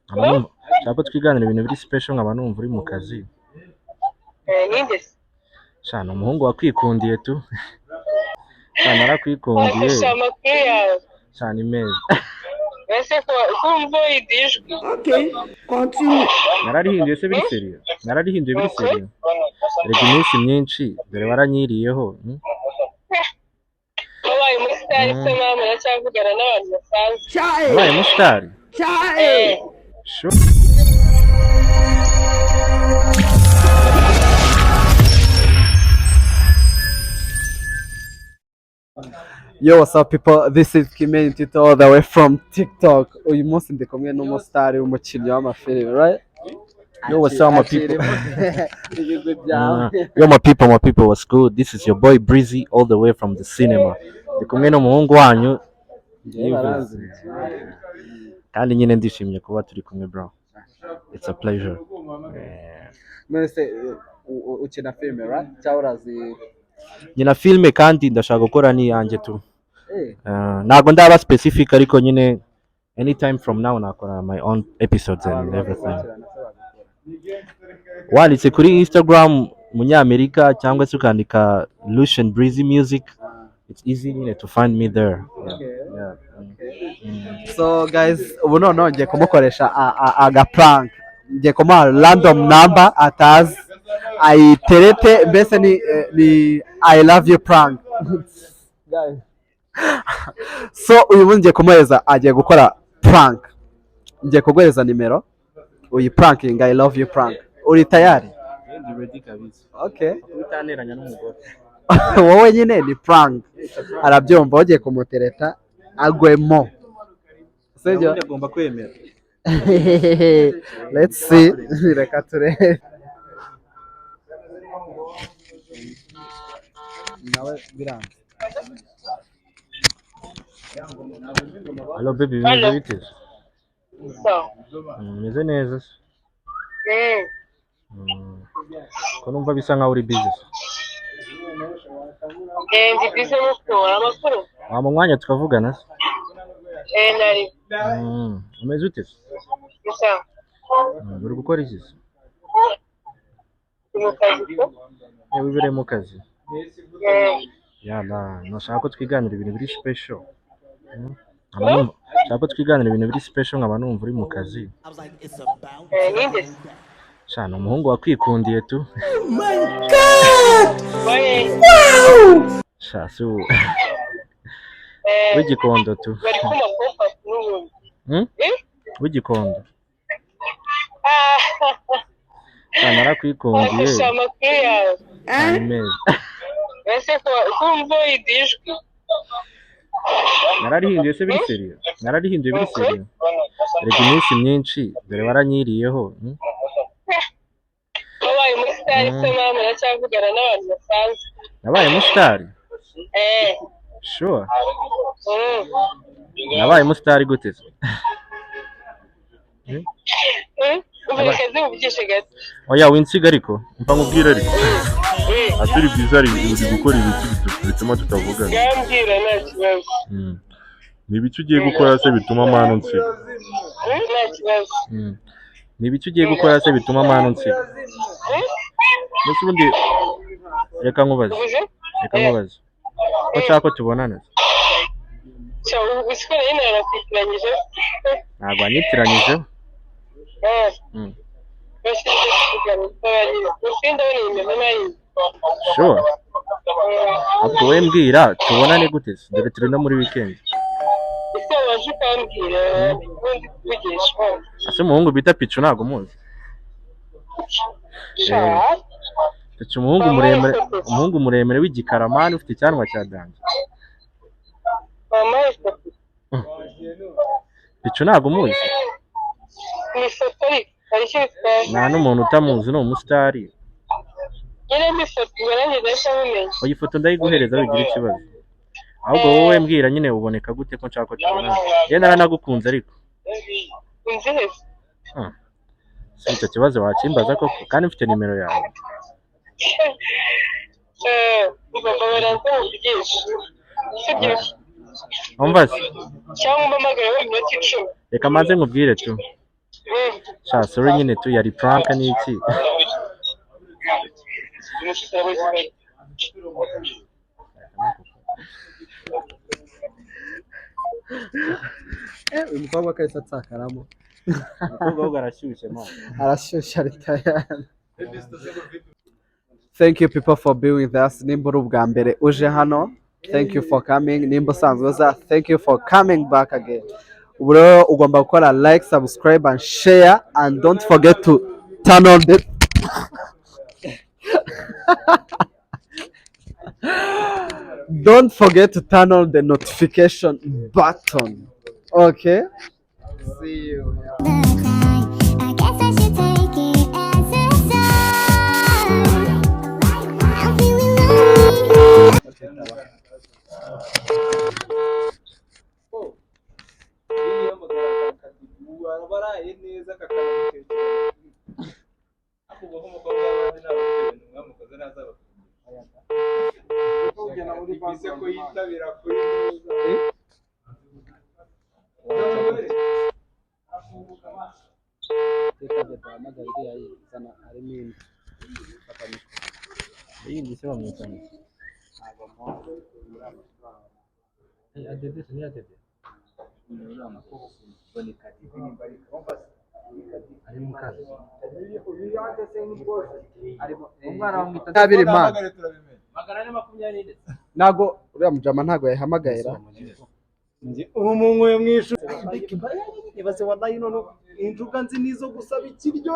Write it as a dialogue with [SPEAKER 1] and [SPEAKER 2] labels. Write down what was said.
[SPEAKER 1] Nkaba numva nshaka ko twiganira ibintu biri special, nkaba numva uri mu kazi.
[SPEAKER 2] Ninde se?
[SPEAKER 1] Sha, ni umuhungu wakwikundiye tu. Sha, narakwikundiye.
[SPEAKER 2] Sha, amakuru yawe?
[SPEAKER 1] Sha, ni meza.
[SPEAKER 2] Ese ko kumva idijwi?
[SPEAKER 3] Okay, continue.
[SPEAKER 1] Nararihinduye se biri sérieux? Nararihinduye biri sérieux? Rega iminsi myinshi dore waranyiriyeho.
[SPEAKER 2] Wabaye umusitari se mama, uracyavugana n'abantu basanzwe?
[SPEAKER 3] Chai,
[SPEAKER 1] Nabaye umusitari?
[SPEAKER 3] Chai.
[SPEAKER 1] Sure.
[SPEAKER 4] Yo, what's up people? This is Kimenyi Tito all the way from TikTok. Uyu munsi ndi kumwe n'umusitari w'umukinnyi w'amafilime, right?
[SPEAKER 1] Yo, what's up, my people?
[SPEAKER 4] Ibigwi byawe.
[SPEAKER 1] Yo, my people, my people, what's good? This is your boy Breezy all the way from the cinema. Ndi kumwe n'umuhungu wanyu.
[SPEAKER 4] Njyewe baranzi.
[SPEAKER 1] Kandi nyine ndishimye kuba turi kumwe, bro. It's a pleasure.
[SPEAKER 4] None se ukina filime, right? Cyangwa urazi?
[SPEAKER 1] Nyina filime kandi ndashaka gukora n'iyanjye tu.
[SPEAKER 4] Eh,
[SPEAKER 1] Ntabwo ndaba specific, ariko nyine anytime from now nakora my own episodes and
[SPEAKER 4] abantu
[SPEAKER 1] everything.
[SPEAKER 4] bagukurikirana se bagukora?
[SPEAKER 1] Wanditse kuri Instagram Munyamerika cyangwa se ukandika Lucian Breezy Music, it's easy nyine to find me there.
[SPEAKER 4] Okay.
[SPEAKER 1] Yeah.
[SPEAKER 4] So guys, ubu noneho ngiye kumukoresha aga prank. Ngiye kumuha random number atazi, ayiterete, mbese ni I love you prank. Guys. So uyu munsi ngiye kumuhereza, agiye gukora prank. Ngiye kuguhereza nimero uyi pranking, I love you prank. Uri tayari?
[SPEAKER 1] Ndi ready kabisa.
[SPEAKER 4] Okay.
[SPEAKER 1] Utaneranya n'umugore.
[SPEAKER 4] Wowe nyine ni prank. Arabyumva, ugiye kumutereta agwemo. Sibyo?
[SPEAKER 1] Agomba kwemera.
[SPEAKER 4] Let's see. Reka turebe. Nawe biranze.
[SPEAKER 1] Hello baby, bimeze
[SPEAKER 2] Hello.
[SPEAKER 1] bite?
[SPEAKER 2] Sawa.
[SPEAKER 1] Meze neza se. Ko numva bisa nkaho uri busy se.
[SPEAKER 2] Ndi busy no kubona amakuru.
[SPEAKER 1] Wampa umwanya tukavugana se?
[SPEAKER 2] Nari.
[SPEAKER 1] Umeze ute se?
[SPEAKER 2] Ni sawa.
[SPEAKER 1] Uri gukora iki se?
[SPEAKER 2] Ndi mu kazi ko.
[SPEAKER 1] Wibereye mu kazi.
[SPEAKER 2] Eh.
[SPEAKER 1] Yala, nashaka ko twiganira ibintu biri special. Nkaba numva nshaka ko twiganira ibintu biri special, nkaba numva uri mu kazi.
[SPEAKER 2] Ninde se?
[SPEAKER 1] Sha, ni umuhungu wakwikundiye tu.
[SPEAKER 2] Waye.
[SPEAKER 1] Sha, si uwo.
[SPEAKER 2] Eh,
[SPEAKER 1] W'Igikondo tu.
[SPEAKER 2] bari kuma pop n'ubundi.
[SPEAKER 1] Hmm?
[SPEAKER 2] Eh?
[SPEAKER 1] W'Igikondo.
[SPEAKER 2] Ah,
[SPEAKER 1] Sha, narakwikundiye.
[SPEAKER 2] sha, amakuru yawe?
[SPEAKER 1] Sha, ni meza.
[SPEAKER 2] Ese ko kumva idijwi?
[SPEAKER 1] Nararihinduye se biri sérieux? Nararihinduye biri sérieux? Rega iminsi myinshi dore waranyiriyeho.
[SPEAKER 2] Wabaye umusitari se mama, uracyavugana n'abantu basanzwe?
[SPEAKER 1] Nabaye umusitari?
[SPEAKER 2] Eh.
[SPEAKER 1] Sure. Nabaye umusitari gute se?
[SPEAKER 2] Umva, reka zimuvugishe gato.
[SPEAKER 1] Oya, winsiga ariko. Mpa nkubwire ariko.
[SPEAKER 5] Atari byiza, ari uri gukora ibiki bituma tutavugana?
[SPEAKER 2] Yambwira, nta kibazo.
[SPEAKER 5] Ni ibiki ugiye gukora se bituma manu nsiga?
[SPEAKER 2] Nta kibazo.
[SPEAKER 1] Ni ibiki ugiye gukora se bituma manu nsiga? Mbese ubundi reka nkubaze.
[SPEAKER 2] Uvuze?
[SPEAKER 1] Reka nkubaze. Ko nshaka ko tubonana se?
[SPEAKER 2] Sha, uzi ko nari narakwitiranyije?
[SPEAKER 1] Ntabwo wanyitiranyije.
[SPEAKER 2] Eh.
[SPEAKER 1] Mm.
[SPEAKER 2] Bashinzwe kuvugana utabarira. Gusa ndabona iyi nimero nayizi.
[SPEAKER 1] Sure. Ahubwo wowe mbwira tubonane gute se? Dore turi no muri weekend.
[SPEAKER 2] Ese waje ukambwira ubundi tuvugisha?
[SPEAKER 1] Ese umuhungu bita Pichu ntabwo umuzi?
[SPEAKER 2] Sha.
[SPEAKER 1] Pichu, umuhungu muremure, umuhungu muremure w'igikaramani ufite icyanwa cya danger.
[SPEAKER 2] Mama, ifoto.
[SPEAKER 1] Pichu ntabwo umuzi?
[SPEAKER 2] Ni ifoto, ariko hari icyo bitwaye?
[SPEAKER 1] Nta n'umuntu utamuzi, ni umusitari.
[SPEAKER 2] Nyine ni ifoto, ngo nanjye ndahita mumenya.
[SPEAKER 1] Oya, ifoto ndayiguhereza, wigira ikibazo. Ahubwo wowe mbwira nyine uboneka gute ko nshaka ko tubonana? Njye naranagukunze ariko.
[SPEAKER 2] Inzi hese?
[SPEAKER 1] Si icyo kibazo wakimbaza koko kandi mfite nimero yawe?
[SPEAKER 2] Umva, mbabarira nze muvugishe, sibyo?
[SPEAKER 1] Umva se.
[SPEAKER 2] Cyangwa umpamagare mu minota 10.
[SPEAKER 1] Reka maze nkubwire tu. Sha, sorry nyine tu, yari prank n'iki.
[SPEAKER 4] Uyu mukobwa kahise atsakaramo.
[SPEAKER 1] Umukobwa ahubwo arashyushye, man.
[SPEAKER 4] Arashyushye, ari tayari. Thank you people for being with us. Nimba uri ubwa mbere uje hano, thank you for coming. Nimba usanzwe uza, thank you for coming back again. Ubu rero ugomba gukora like, subscribe and share, and don't forget to turn on the don't forget to turn on the notification button. Okay, see you.
[SPEAKER 6] I guess I should take it as a sign. I'm feeling lonely.
[SPEAKER 7] Baraye neza kakanamutekereza akuvuga ko umukobwa w'abandi nta bintu mwamukoze ntazabakunda bise ko yitabira kuri neza.
[SPEAKER 1] Yindi se bamwita ngo iki? Adede se ni Adede? Ari mu kazi. Umwana bamwita
[SPEAKER 4] Abiri man.
[SPEAKER 7] Turabimenya.
[SPEAKER 4] Ntago uriya mujama ntago yahamagaye ra.
[SPEAKER 7] Ubu munyweye mu ishuri.
[SPEAKER 4] Ibaze wallahi none injuga nzi nizo gusaba ikiryo.